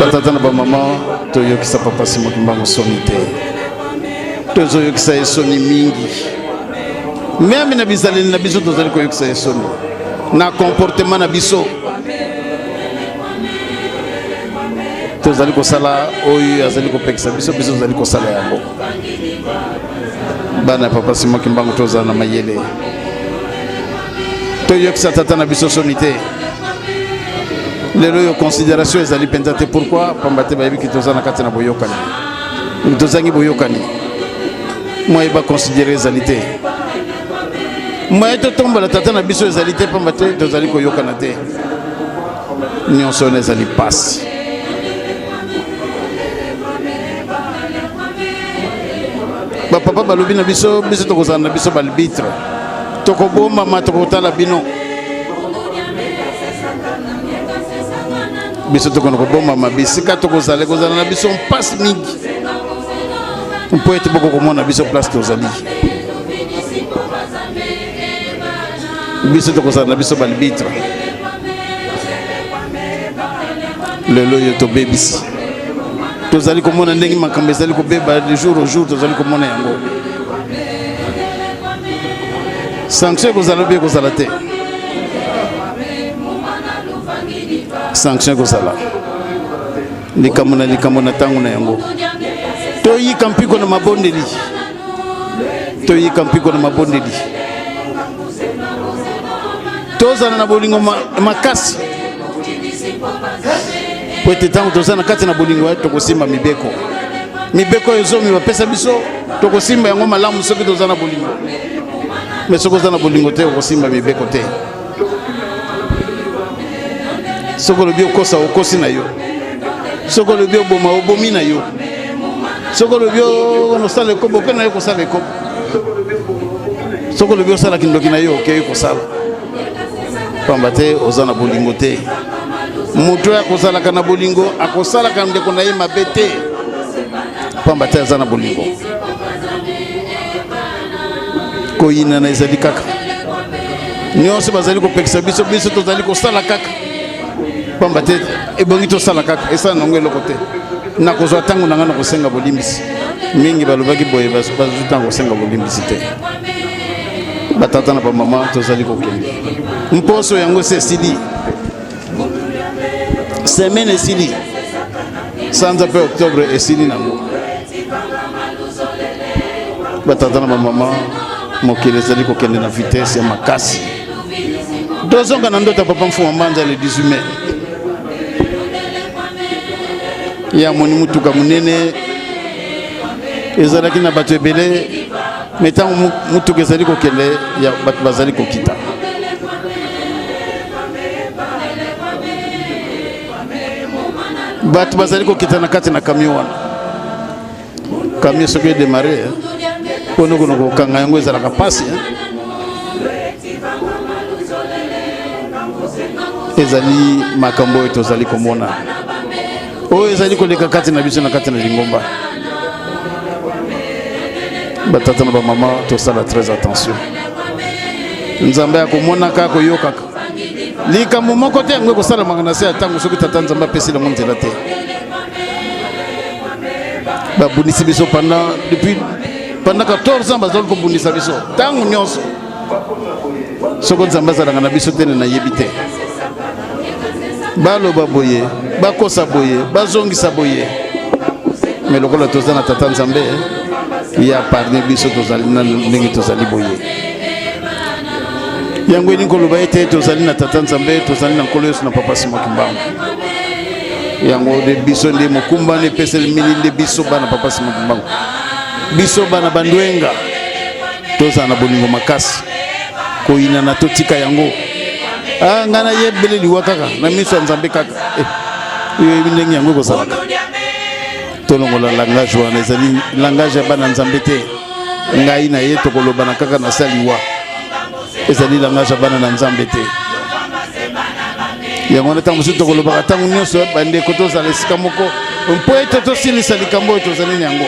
Batata na bamama, toyokisa Papa Simon Kimbangu soni te, tozoyokisa ye soni mingi meme na bizaleli na biso. Tozali koyokisa ye soni na comportement na biso. Tozali kosala oyo azali kopekisa biso, biso tozali kosala yango. Bana ya Papa Simon Kimbangu, tozala na mayele, toyokisa tata na biso soni te. Lelo oyo considération ezali mpenza te. Pourquoi? Pamba te bayebiki toza na kati na boyokani, tozangi boyokani. Moye baconsidérer ezali te, moye totombola tata na biso ezali te, pamba te tozali koyokana te. Nyonso wana ezali pasi. Bapapa balobi na biso, biso tokozala na biso balbitre, tokobombama, tokotala bino. Biso tokona kobombama bisika tokozala, ekozala na biso mpasi mingi, mpo ete bokokomona biso place tozali. Biso tokozala na biso balbitre. Lelo oyo tobebisi, tozali komona ndenge makambo ezali kobeba de jour au jour, tozali komona yango. Sanction ekozala obi ekozala te? Sanction ekozala. Likambo na likambo na ntango na yango. Toyika mpiko na mabondeli, toyika mpiko na mabondeli, tozala na bolingo makasi, po ete ntango toza na kati na bolingo, tokosimba mibeko. Mibeko oyo ezomi bapesa biso, tokosimba yango malamu soki toza na bolingo. Me soki oza na bolingo te, okosimba mibeko te. Soki olobi okosa, okosi na yo. Soki olobi oboma, obomi na yo. Soki olobi osala ekobo, oke na yo kosala ekobo. Soki olobi osala kindoki na yo, okei kosala, pamba te oza na bolingo te. Moto oyo akozalaka na bolingo akosalaka ndeko na ye mabe te, pamba te aza na bolingo. Koyinana ezali kaka. Nyonso bazali kopekisa biso, biso tozali kosala kaka, pamba te ebongi tosala kaka. Esala nango eloko te. Nakozwa ntango na ngai na kosenga bolimbisi. Mingi balobaki boye, bazwi ntango kosenga bolimbisi te. Batata na bamama, tozali kokende. Mposo yango esi esili, semaine esili, sanza mpe octobre esili nango. Batata na bamama, mokili ezali kokende na vitesse ya makasi. Tozonga na ndoto ya Papa Mfuma Mbanza le 18 mai. Ye amoni motuka monene ezalaki na bato ebele, me ntango motuka ezali kokende ya bato bazali kokita. Bato bazali kokita na kati na camion wana. Camion soki edémarrer, mpona okona kokanga yango ezalaka mpasi. Ezali makambo oyo tozali komona, oyo ezali koleka kati na biso na kati na lingomba. Batata na bamama, tosala très attention. Nzambe akomonaka, akoyokaka. Likambo moko te yango ekosalamaka na se ya ntango soki tata Nzambe apesi yango nzela te. Babundisi biso pendant depuis pendant 14 ans, bazali kobundisa biso ntango nyonso. Soko Nzambe azalaka na biso te, nayebi te. Baloba boye, bakosa boye, bazongisa boye, me lokola toza na tata Nzambe, ye aparne biso. Tozali na ndenge tozali boye, yango elingi koloba ete tozali na tata Nzambe, tozali na Nkolo Yesu na Papa Simon Kimbangu. Yango nde biso nde mokumba nde epeseli mini nde biso bana papa Simon Kimbangu, biso bana bandwenga tozala na bolingo makasi, koyinana totika yango. Ah, ngai nayebele liwa kaka na miso ya Nzambe kaka eh, oyebi ndenge yango ekozalaka. Tolongola langage wana, ezali langage ya bana Nzambe te. Ngai na ye tokolobana kaka na sa liwa, ezali langage ya bana na Nzambe te. Yango wana ntango mosusu tokolobaka ntango nyonso, bandeko, tozala esika moko mpo ete tosilisa likambo oyo tozali na yango.